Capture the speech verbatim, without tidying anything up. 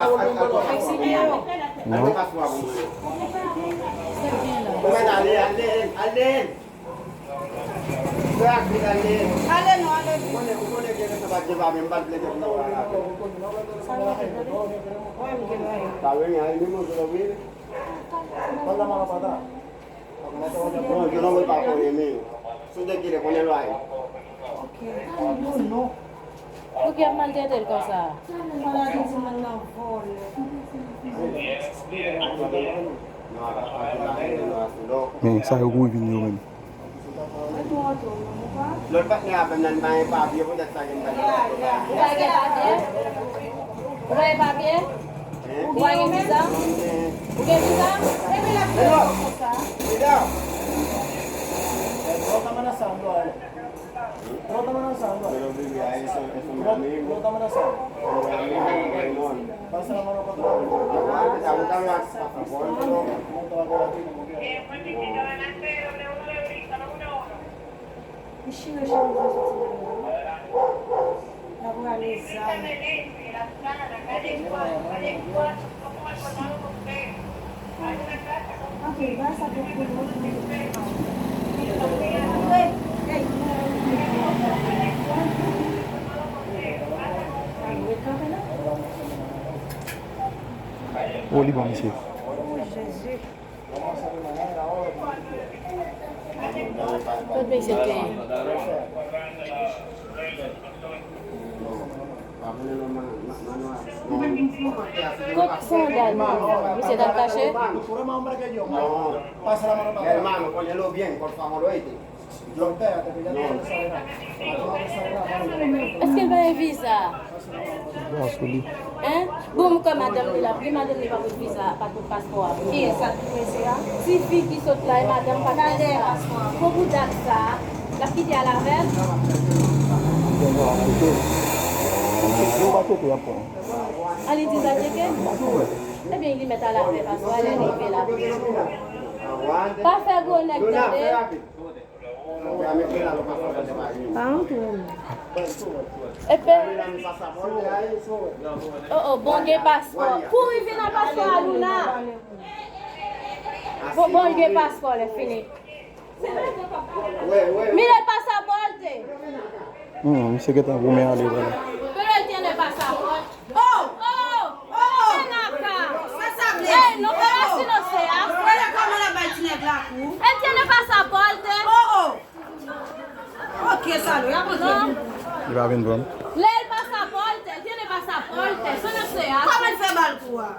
Non. Ale non, ale. Yo nan pa konnen men yo. Si w te kite konnen lwa yo. Ok. Pou ki ap maltrete l konsa? Maladi di moun nan vòlè. Men sa yo kouri vin yo menm. Lòt patnè avè m nan li pa gen papye, poutèt sa gen bagay. Ou pa gen papye? Ou pa gen papye? Ou pa gen viza? Ou gen viza? Epi l ap fè konsa. O, li bon, mesye. Kot mesye te ye? Kot sandal li? Misye t al kache? Èske l pa gen viza? Bon, sou li. Hein? Bon, m kwè madanm li la, pou ki madanm li pa pot viza, pa pot paspò a pou li? Kiyès sa, ti mesye a? Ti fi ki sot la, e madanm pa t gen sa. Bon, pou dat sa, l ap kite al avè l? Bon, nou pa tcheke. Yo pa tcheke, y ap pran. A, li di l pa tcheke? Ebyen, li mèt al avè paspò a, lè l rive la. Pa fè gwo nèg, tande. Pa antre. Epe. Oh, oh, bon, gen paspò. Kouri vin ak paspò a, Luna. Bon, bon, gen paspò, lè fini. Mira el pasaporte. Hmm, misye gentan goumen ale, vwala. Pero él tiene pasaporte. Oh! Oh! Oh! Ven acá. Sa sa vle di? Ey, no, pero así no se hace. Wè la kòman l ap bay ti nèg la kou. Él tiene pasaporte. Oh, oh. Ok, sa lou, y ap antre. Li pa vin pran. Lee el pasaporte, él tiene pasaporte. Eso no se hace. Kòman l fè ba l kou a?